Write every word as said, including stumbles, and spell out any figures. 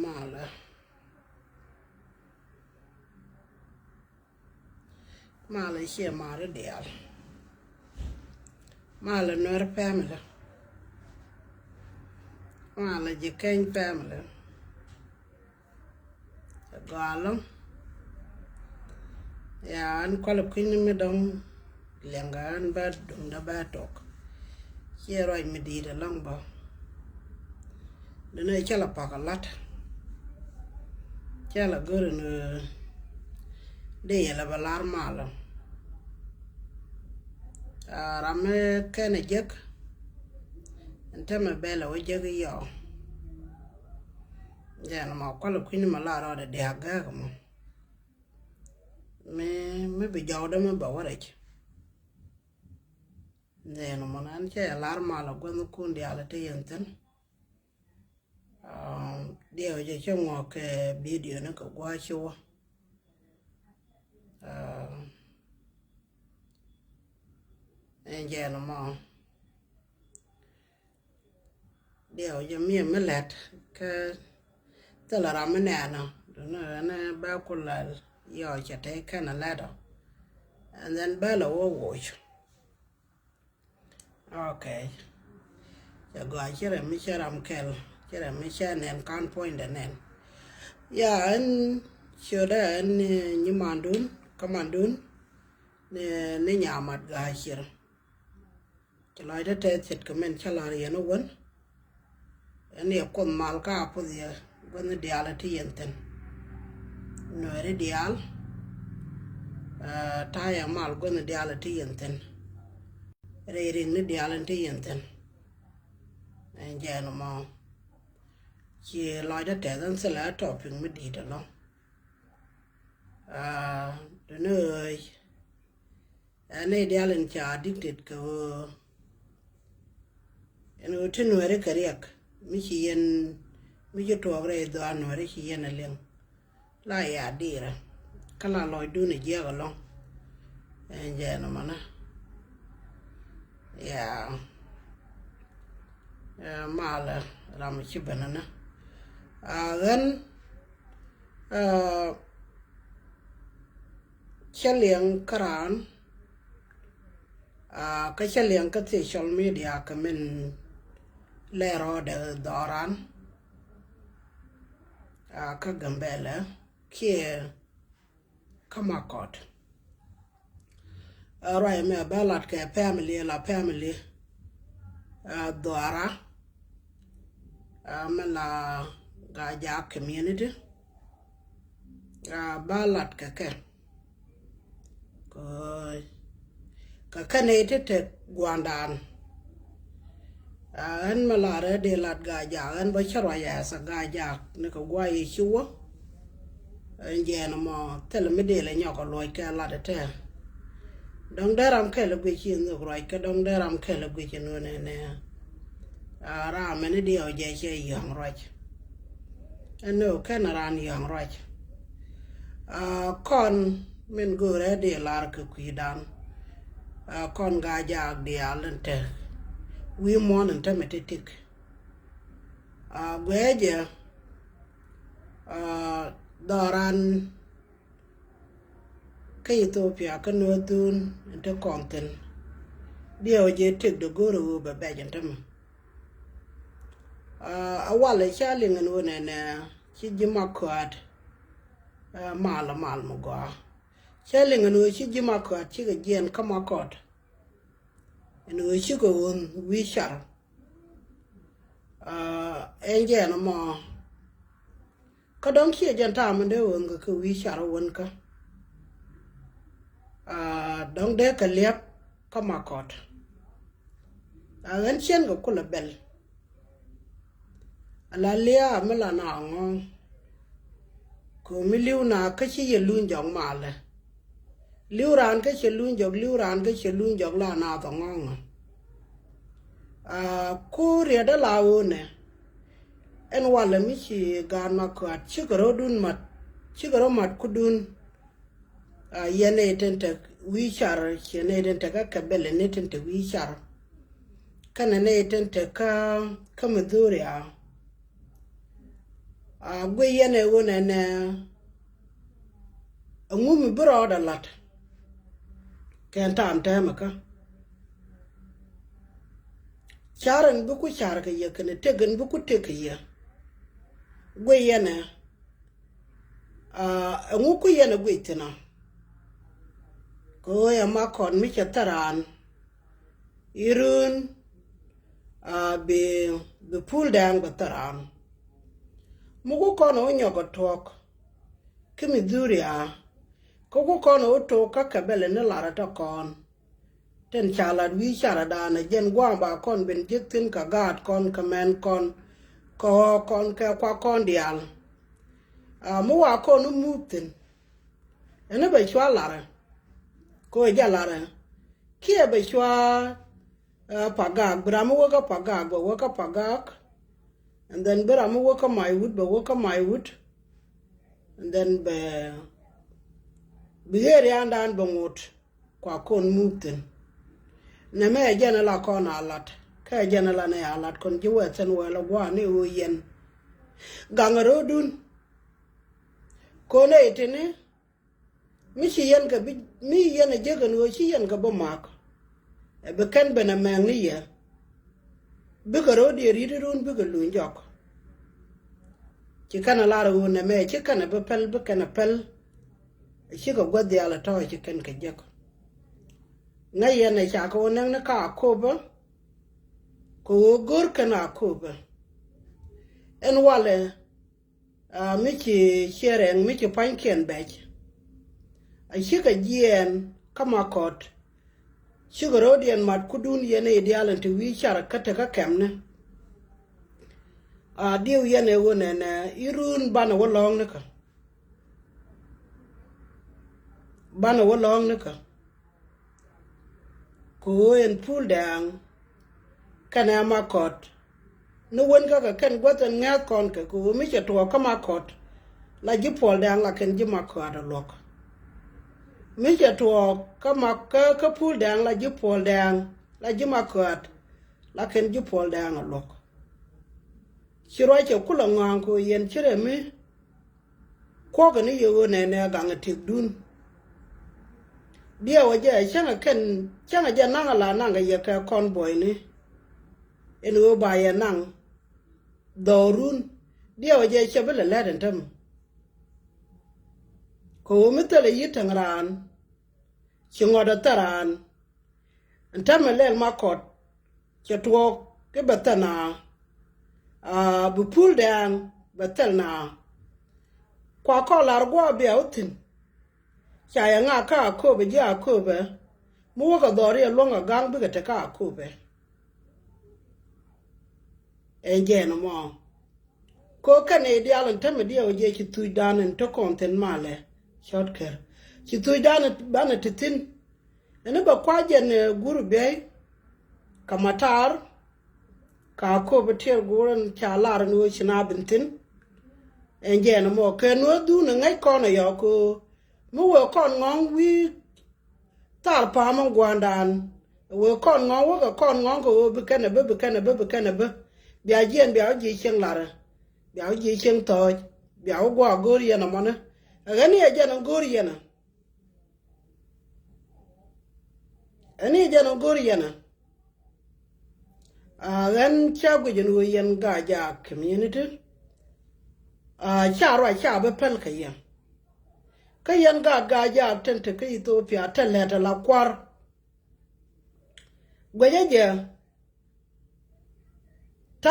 Malɛ. Malɛ ciɛ mari diaal. Malɛ Nuer family. Malɛ Jikäny family. Cɛ gɔaa ɛlɔ̱ŋ. Ya, ɛn kualɛ kui̱ni mi dɔ̱ŋ liɛŋkɛ ɛn bä duŋdä bä tok. Ciɛ ruac mi di̱i̱t ɛlɔ̱ŋ bä. Duni cä la pakä la̱t. Cä la gör ɛn, eh, dee yɛlɛ bä lar malä. Ah, ram mi kɛn ɛ jek. Ɛn täämɛ bɛl ɛ wä jek i̱ yɔɔ. Jɛn mɔ kualɛ kui̱ni mɔ la rɔɔdɛ diaak gääk mɔ. Mi, mi bi jɔwdä mi bɛ wä rɛc. Jɛn mɔ nan cɛ lar malä gua̱thnikun diaal ti yɛn thi̱n. Ah, diɛw jɛ cä ŋuɔk kɛ video ni kɛ gua̱a̱c ci wä. Ah, ɛn jɛn mɔ. Diɛw jɛ mi mi lɛt kä thilɛ ram mi nɛɛnɔ. Duni ɛn bɛ kulɛ yɔɔ cɛ te kɛn a lɛt ɔ. And then bɛ lɛ wä woc. Okay. Cɛ gɔaa ci rɛ mi cɛ ram kɛl, ci rɛ mi cɛ nɛn kan puɔ̱nydɛ nɛn. Ya, ɛn ciötdä ɛn ni nyi mandun, kä mandun ni, ni nyamat ga̱a̱ cir. Ci lɔc te tɛth ce̱tkɛ min cä la̱r yɛn i̱ wän. Ɛn yɛ kuoth mal ka puth yɛ guäthni diaal ti yɛn thi̱n. Nuɛɛri diaal, eh, ta̱yɛ mal guäthni diaal ti yɛn thi̱n. Rɛy ri̱ŋni diaal ti yɛn thi̱n. Ɛn jɛn mɔ. Ci lɔc te tɛth ɛn thilɛ topic mi di̱i̱t ɛlɔ̱ŋ. Ah, duni ɣöö Ɛn nɛy diaal in ca addicted kɛ ɣöö ɛn ɣöö ti nuɛri kɛ riɛk mi ci yɛn, mi ci tuɔɔk rɛy dhɔaar nuɛri ci yɛn a liŋ. La ya dirɛ kä la lɔcdun a jiɛk ɛlɔ̱ŋ. Ɛn jɛ ɛn mɔnä. Ya. Ɛ, malɛ ram ci ben ɛnɛ. A ɣän, ɛ, cä liɛŋ kä raan, a, kä cä liɛŋ kä social media kɛ min lɛ rɔɔdɛ dhɔran, a, kä Gambɛlɛ kiɛ kä Makɔt. A, ruac ɛmɛ bä lat kɛ family, la family, a, dhɔara, a, mɛ la Gaa-jaak community. A, bä lat kɛ kɛ. Kɛ, kɛ kɛn i̱ ti tek gua̱ndan. A, ɣän mi lar ɛ dee lat Gaa-jaak, ɣän bä cä ruac ɛ sɛ Gaa-jaak ni kɛ guay i̱ ci wä. Ɛn jɛn mɔ thilɛ mi dee lɛ nyɔk ɛ luɔc kɛ lat ɛ tɛɛ. Dɔ̱ŋ dee ram kɛl ɛ guic ci nhök ruac kɛ dɔ̱ŋ dee ram kɛl ɛ guic ɛn ɣöö nɛnɛ. A, ram ɛn i̱ diɛw jɛ cɛ yɔ̱ŋ ruac. Ɛn ɣöö kɛn raan yɔ̱ŋ ruac. A, kɔn min go̱o̱rɛ di lar kɛ kui̱dan. A, kɔn Gaa-jaak diaal in te wi̱i̱ muɔ̱ɔ̱n in te mi ti tik. A, guɛɛ jɛ, a, dhɔran kä Ethiopia kä Northern in te kɔn thi̱n. Diɛw jɛ tik de go̱o̱rɛ ɣöö bɛ bɛc in te mi. A, a walɛ ca liŋ ɛn ɣöö nɛnɛ ci ji̱ Makuat, a, mal a mal mi gɔaa. Ca liŋ ɛn ɣöö ci ji̱ Makuat cikɛ jiɛn kä Makɔt. Ɛn ɣöö cikɛ ɣöön wi̱i̱ car. A, ɛn jɛn ɛmɔ. Kä dɔ̱ŋ ciɛ jɛn ta̱a̱ min dee ɣöön kɛ kɛ wi̱i̱ car ɣöön kä. A, dɔ̱ŋ dee kɛ liɛp kä Makɔt. A, ɣän cienkɛ kulɛ bɛl. A la lia̱a̱ mi la na ŋɔ̱ɔ̱ŋ. Kɛ mi li̱w na kä ci yɛ luny jɔk malɛ. Li̱w raan kä cɛ luny jɔk, li̱w raan kä cɛ luny jɔk la na thɔ ŋɔ̱ɔ̱ŋ. A, ku riɛt dee la ɣöö nɛ. Ɛn walɛ mi ci Gaat Makuat cikɛ rɔ̱dun mat, cikɛ rɔ̱ mat kudun. A, yɛn nɛy tin te wi̱i̱ car, ciɛ nɛy tin te kä Gambɛlɛ nɛy tin te wi̱i̱ car. Kɛnɛ nɛy tin te kä, kä Midhuri a. A guiy yɛn ɛ ɣöö nɛnɛ, ɛŋu mi bi rɔɔdɛ la̱t kɛn ta̱a̱m tɛmɛ kä. Ca̱r ɛn bi ku ca̱r kɛ yɛ kɛnɛ tëk ɛn bi ku tëk kɛ yɛ. Guiy yɛn ɛ, a, ɛŋu ku yɛn ɛ guic thi̱n ɔ. Kɛ ɣöö ɛ ma kɔn mi cɛ thäran. Irun, a, bi, bi pul dɛŋ bɛ thäran. Mi ku kɔn ɔ nyɔk ɔ tuɔk. Kä mi dhuri a. Kä ku kɔn ɔ tok kä kɛ bɛl ni lar ɛ tɔ kɔn. Tin ca lat wi̱i̱ carɛ danɛ jɛn gua̱a̱m ba kɔn ben ji̱ thi̱n kɛ gaat kɔn kɛ mɛn kɔn. Kɛ ɣɔɔ kɔn kɛ kua kɔn diaal. A, mi wa kɔn ni mup thi̱n. Ɛn ni bɛ cua larɛ. Kɛ ɣöö jɛ larɛ. Kiɛ bɛ cua, a, pagak, bi ram mi wä kä pagak, bɛ wä kä pagak. And then bi ram mi wä kä may wut, bɛ wä kä may wut. And then bɛ, bi ɣeriandan bɛ ŋot. Kua kɔn mup thi̱n. Nɛmɛ ɛ jɛn ɛ la kɔn a lat. Kä ɛ jɛn ɛ la nɛ a lat kɔn ji̱ wɛ thi̱n wɛ la gua̱a̱ ni ɣöö yɛn. Gaŋ ɛ ro̱o̱dun. Kɔn ɛ itini. Mi ci yɛn kɛ bi, mi yɛn ɛ jek ɛn ɣöö ci yɛn kɛ bi mak. Ɛ bi kɛn ben ɛ mɛŋni yɛ. Bikɛ ro̱o̱diɛn ri̱t run bikɛ luny jɔk. Ci kɛn a lar ɣöö nɛmɛ ci kɛn a bi pɛl, bi kɛn a pɛl. Cikɛ gua̱th diaal a tɔ̱ ci kɛn kɛ jek. Ŋäc yɛn a ca kɛ wä näk ni ka Akopä. Kɛ ɣöö go̱r kɛn Akopä. Ɛn walɛ, a, mi ci ciɛ rɛŋ mi ci pua̱nykiɛn bɛc. A cikɛ jiɛɛn kä Makɔt. Cikɛ ro̱o̱diɛn mat kudun yɛn i̱ diaal in te wi̱i̱ car kä te kä kɛmni. A, diw yɛn ɛ ɣöö nɛnɛ irun banɛ wä lɔ̱ɔ̱ŋ nikä. Banɛ wä lɔ̱ɔ̱ŋ nikä. Kɛ ɣöö ɛn pul dɛɛŋ kɛnɛ Makɔt. Ni wen kä kɛ kɛn guäth ɛn ŋɛ̈th kɔn kɛ kɛ ɣöö mi cɛ tuɔɔk kä Makɔt. La ji̱ puɔl dɛɛŋ la kɛn ji̱ Makɔt a luɔk. Mi cɛ tuɔɔk kä Mak-, kä, kä pul dɛɛŋ la ji̱ puɔl dɛɛŋ la ji̱ Makɔt. La kɛn ji̱ puɔl dɛɛŋ a luɔk. Ci ruac cɛ kulɛ ŋɔaŋ kɛ ɣöö yɛn ci rɛ mi. Kuɔkɛ ni yɛ ɣöö nɛnɛ gaŋ ɛ tëkdun. Diɛw ɛ jɛ cäŋɛ kɛn, cäŋɛ jɛ naŋ ɛ la naŋ kɛ yɛ kɛ kɔn buɔyni. Ɛn ɣöö ba yɛ naŋ dhɔrun. Diɛw ɛ jɛ cɛ bi lɛ lɛt ɛn tämɛ. Kɛ ɣöö mi thilɛ yi̱ täŋ raan. Ci ŋɔt ɛ thil raan. Ɛn tämɛ lɛl Makɔt. Cɛ tuɔɔk i̱ bɛ thil na. A, bi pul dɛɛŋ bɛ thil na. Kua kɔn lar gua̱a̱ bia wä thi̱n. Ca yɛ ŋa̱a̱ kä Akopɛ ji̱ Akopɛ. Mi wäkɛ dhɔri ɛ luäŋ ɛ ga̱ŋ bikɛ te kä Akopɛ. Ɛn jɛɛn ɛmɔ. Ko kɛn i̱ diaal in tämɛ diɛw jɛ ci thuc dan in te kɔn thi̱n malɛ. Cɔt kɛr. Ci thuc dan in banɛ te thi̱n. Ɛn i̱ bɛ kua̱c jɛn, eh, gur biɛy. Ka matar. Ka Akopɛ tiɛɛr gur in ca lar in ɣöö ci na bin thi̱n. Ɛn jɛɛn ɛmɔ kɛ nuɔ̱th dhun in ŋäc kɔn ɛ yɔk ɣöö mi wëë kɔn ŋɔ̱ŋ wi̱i̱ thar pa̱a̱m in gua̱a̱ndan. Wëë kɔn ŋɔ̱ŋ wäkɛ kɔn ŋɔ̱ŋ kɛ ɣöö bi kɛn ɛ bä, bi kɛn ɛ bä, bi kɛn ɛ bä. Bia jiɛn bia wä ji̱ cieŋ larä. Bia wä ji̱ cieŋ thɔɔc. Bia wä gua̱a̱ go̱o̱r yɛn ɛmɔnä. Ɛ ɣän i̱ ɛ jɛn in go̱o̱r yɛn ɛ. Ɛn i̱ jɛn in go̱o̱r yɛn ɛ. A, ɣän ca guic in ɣöö yɛn Gaa-jaak community. A, ca ruac ca bi päl kɛ yɛn. Kä yɛn gaat Gaa-jaak tin te kä Ethiopia te lɛt ala kua̱r. Guicä jɛ,